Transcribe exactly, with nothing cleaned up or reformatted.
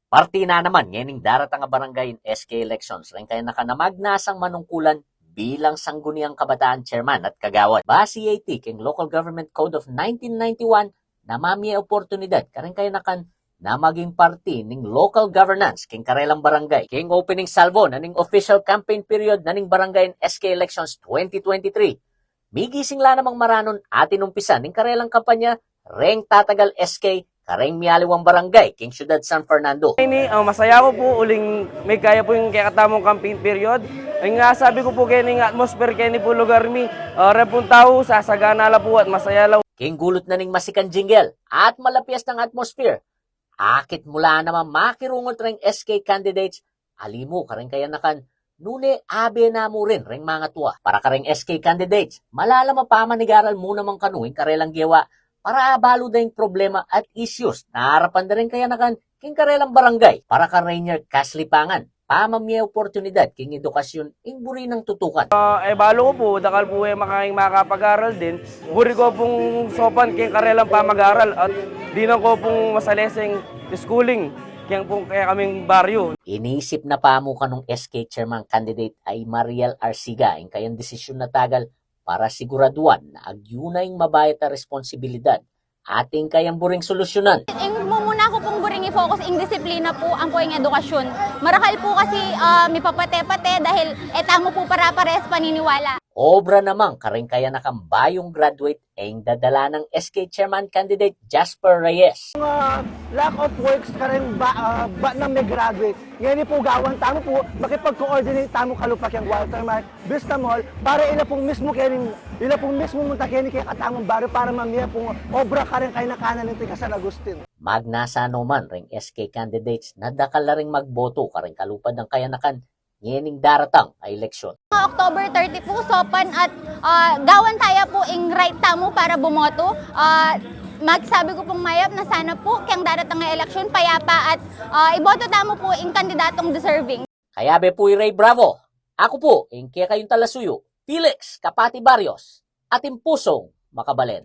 Parti na naman ngening daratang a barangay and S K elections reng kayanakan a magnasang manungkulan bilang Sangguniang Kabataan Chairman at Kagawad. Base iti keng Local Government Code of nineteen ninety-one, na mamie oportunidad kareng kayanakan na maging parti ning local governance keng karelang barangay. Keng opening salvo na ning official campaign period na ning barangay and S K elections twenty twenty-three, migising la namang maranun atin umpisan ning karelang kampanya reng tatagal S K kareng mialiwang barangay keng Syudad San Fernando. Ini, ah, masaya ku pu uling mekaya pu ing kekatamung campaign period. Ing, ah, sabi ku pu keni ing atmosphere keni pu lugar mi, ah, reng pung tau sasagana la pu at masaya la. Keng gulut na ning masikan jingle at malapias nang atmosphere, akit mu la namang makirungut reng S K candidates, ali mu kareng kayanakan, nune abe na mu rin reng mangatua. Para kareng S K candidates, malalam a pamanigaral mu naman kanu ing karelang gewa para abalu da ing problema at issues na arapan da reng kayanakan keng karelang barangay. Para kang Rainier Caslipangan, pamamie oportunidad keng edukasyun ing buri nang tutukan. Ah, e balu ku pu, dakal pu e makaing makapag-aral din. Buri ku pung saupan keng karelang pamag-aral at dinan ku pung masaleseng schooling keng pung kekaming baryo. Inisip na pamu kanung S K chairman candidate a i Mariel Arsiga ing kayang desisyun na tagal para siguraduan na agyu na ing mabayat a responsibilidad at ing kayang buring solusyunan. Ing mumuna ku pung buring i-focus ing disiplina pu ampo ing edukasyun. Marakal pu kasi, ah, mipapate-pate dahil e tamu pu pare-pares paniniwala. Obra naman kareng kayanakang bayung graduate ing dadala nang S K chairman candidate Jasper Reyes. Ah, lack of works kareng ba, ah, ba nang me-graduate. Ngeni pu gawan tamu pu, makipag-coordinate tamu kalupa keng Walter Mart, Vista Mall, para ila pung mismu keni, ila pung mismu munta keni kekatamung baryo para mamie pung obra kareng kayanakanan ning taga San Agustin. Magnasa no man reng S K candidates na dakal la ring magboto kareng kalupad nang kayanakan ngening daratang a eleksyon. October thirty pu, saupan at, ah, gawan taya pu ing right tamu para bumoto. Ah, magsabi ku pung mayap na sana pu keng daratang a eleksyon payapa at, ah, iboto tamu pu ing kandidatong deserving. Kayabe pu i Ray Bravo. Aku pu ing kekayung talasuyu, Felix Kapati Barrios, atin pusung makabalen.